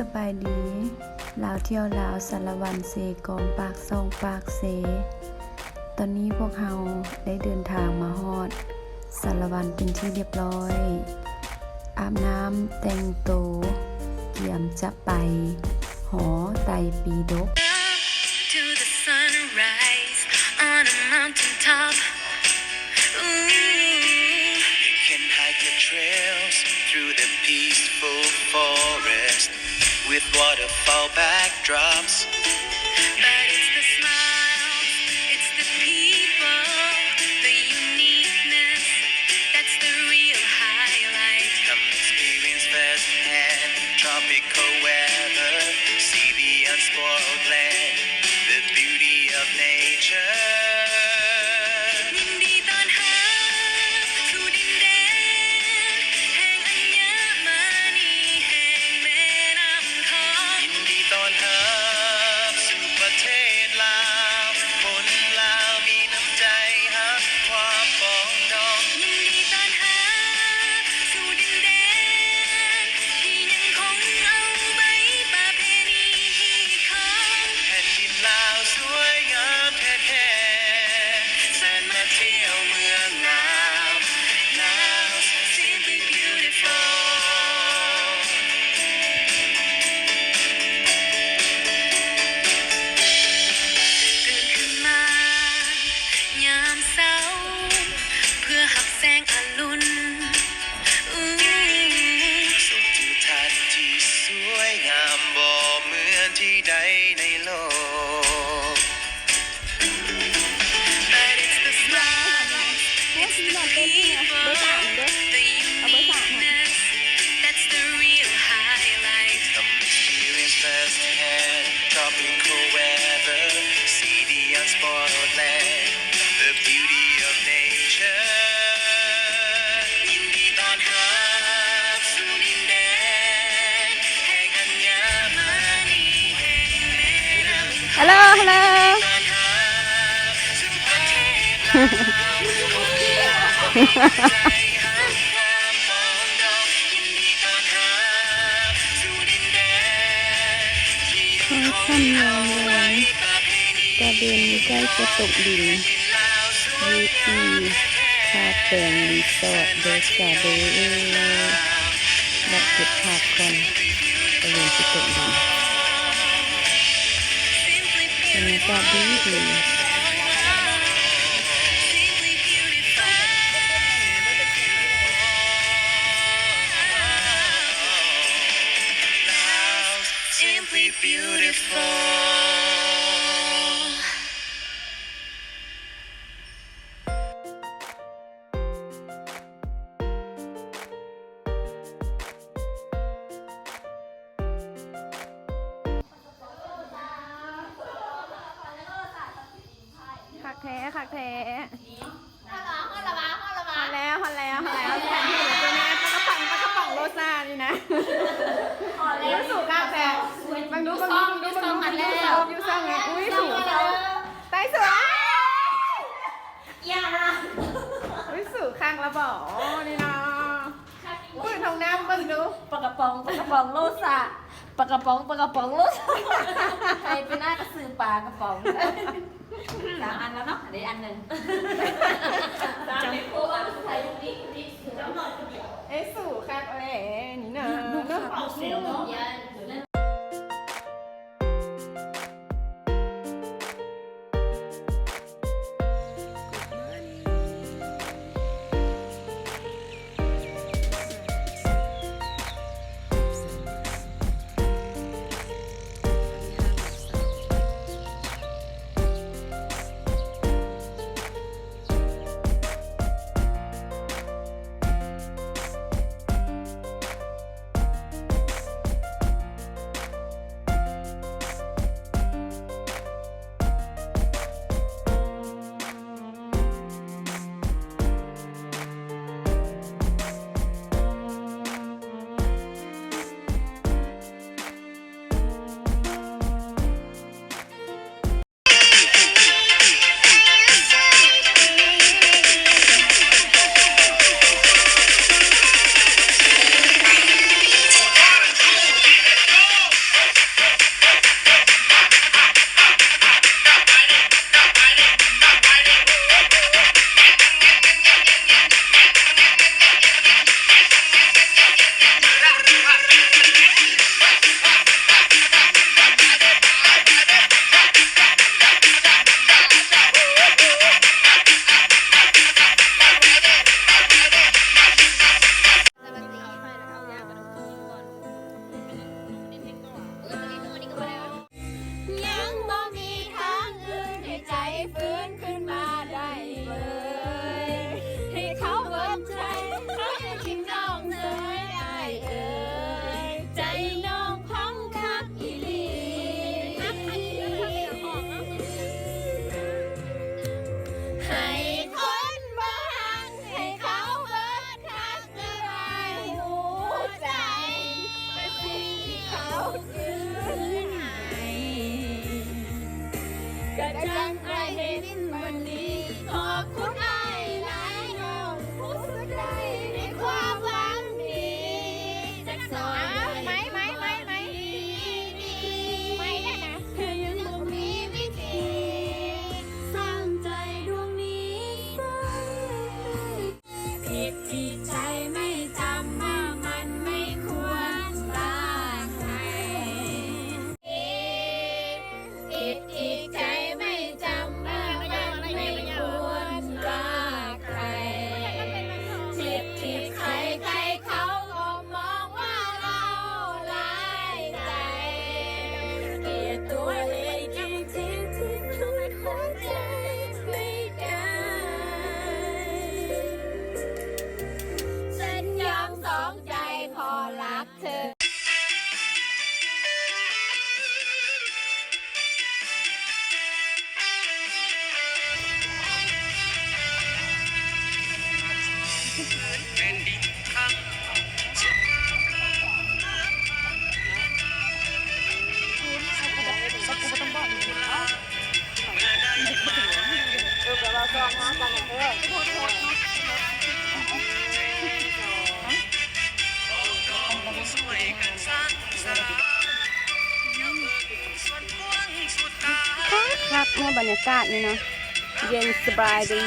ສະບາຍດີ ລາວທ່ຽວລາວ ສາລະວັນເຊກອງ ປາກຊ່ອງປາກເຊ. ຕອນນີ້ພວກເຮົາໄດ້ເດີນທາງມາຮອດສາລະວັນເປັນທີ່ລຽບລ້ອຍ. ອາບນ້ຳແຕ່ງໂຕ ກຽມຈະໄປຫໍໄຕປີດົກ. To the sunrise on a mountain top. Ooh. You can hike the trails through the peaceful forest with waterfall backdrops. But it's the smiles, it's the people, the uniqueness, that's the real highlight. Come experience firsthand tropical weather, see the unspoiled land, the beauty of nature. ຍິນດີຕ້ອນຮັບສູ່ດິນແດນແຫ່ງອັນຍະມະນີ ແຫ່ງແມ່ນ້ຳຂອງ. ຍິນດີຕ້ອນຮັບສູ່ປະເທດລາວ, ຄົນລາວມີນ້ຳໃຈຮັກຄວາມປອງດອງ. ຍິນດີຕ້ອນຮັບສູ່ດິນແດນ ທີ່ຍັງຄົງເອົາໃບປະເພນີຮີດຄອງ. ແຜ່ນດິນລາວສວຍງາມແທ້ໆ, ເຊີນມາທ່ຽວເມືອງງາມ. Laos, simply beautiful. ຕື່ນຂຶ້ນມາຍາມເຊົ້າ ເພື່ອຮັບແສງອາລຸນ. ຊົມທິວທັດທີ່ສວຍງາມບໍ່ເໝືອນທີ່ໃດໃນໂລກ. But it's the smiles, it's the people, the uniqueness, that's the real highlight. Come experience firsthand tropical weather, see the unspoiled land, the beauty of nature. ຍິນດີຕ້ອນຮັບສູ່ດິນແດນແຫ່ງອັນຍະມະນີ ແຫ່ງແມ່ນ້ຳຂອງ. Hello, hello. ຄ່ຳຍາມແລງ ຕາເວັນໃກ້ຈະຕົກດິນ ຢູ່ທີ່ທ່າແປງຣີສອດເດີກາເດີ ແວະເກັບພາບກ່ອນ ຕາເວັນຊິຕົກດິນ. ບັນຍາກາດດີຄັກແທ້ ຄັກແທ້. ຮອດແລ້ວ ຮອດແລ້ວ ຮອດແລ້ວ ແຕ່ງຢູ່ຕົວນີ້ ປາກະປ໋ອງ ປາກະປ໋ອງໂລຊານີ້ນະ. ອຸ້ຍ ສູງຄັກແທ້. ເບິ່ງດູ ເບິ່ງດູ ເບິ່ງດູ ຢູ່ຊ່ອງ ຢູ່ຊ່ອງ ອຸ້ຍ ສູງ ຕາຍ ສູງ. ຢ່າ ອຸ້ຍ ສູງຄັກລະບໍນີ້ເນາະ. ເປີດຫ້ອງນ້ຳເບິ່ງດູ. ປາກະປ໋ອງ ປາກະປ໋ອງໂລຊາ ປາກະປ໋ອງ ປາກະປ໋ອງໂລຊາ. ໃຜເປັນໜ້າກະຊື່ປາກະປ໋ອງ. ສາມອັນແລ້ວເນາະ ເດ ອັນໜຶ່ງ. ເອ ສູງຄັກແຫຼະນີ້ນະ ເນາະ. ກະຈັ່ງອ້າຍເຫັນມື້ນີ້ ຂອບຄຸນອ້າຍຫຼາຍ ນ້ອງຮູ້ສຶກໄດ້ໃນຄວາມຫວັງດີ ຈັກສອນ ໄມ້ ໄມ້ ໄມ້ ໄມ້ ໄມ້ແລ້ວນະ ແຕ່ຍັງບໍ່ມີວິທີ ສ້າງໃຈດວງນີ້ສ້າງ ผิดที่ใจไม่จำว่ามันไม่ควรรักใคร ผิดที่ใจไม่จำว่ามันไม่ควรรักใคร ผิดที่ใครๆเขาก็มองว่าเราร้ายใจ เกลียดตัวเองจริงๆที่ทนหัวใจไม่ได้ ฉันยอมสองใจพอรักเธอ ຄັກໆ ເນາະ ບັນຍາກາດນີ້ເນາະ ເຢັນສະບາຍດີ.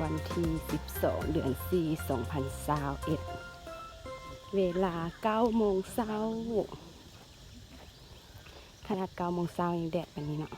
ວັນທີສິບສອງ ເດືອນສີ່ ສອງພັນຊາວເອັດ ເວລາເກົ້າໂມງເຊົ້າ. ຂະໜາດເກົ້າໂມງເຊົ້າຍັງແດດປານນີ້ເນາະ.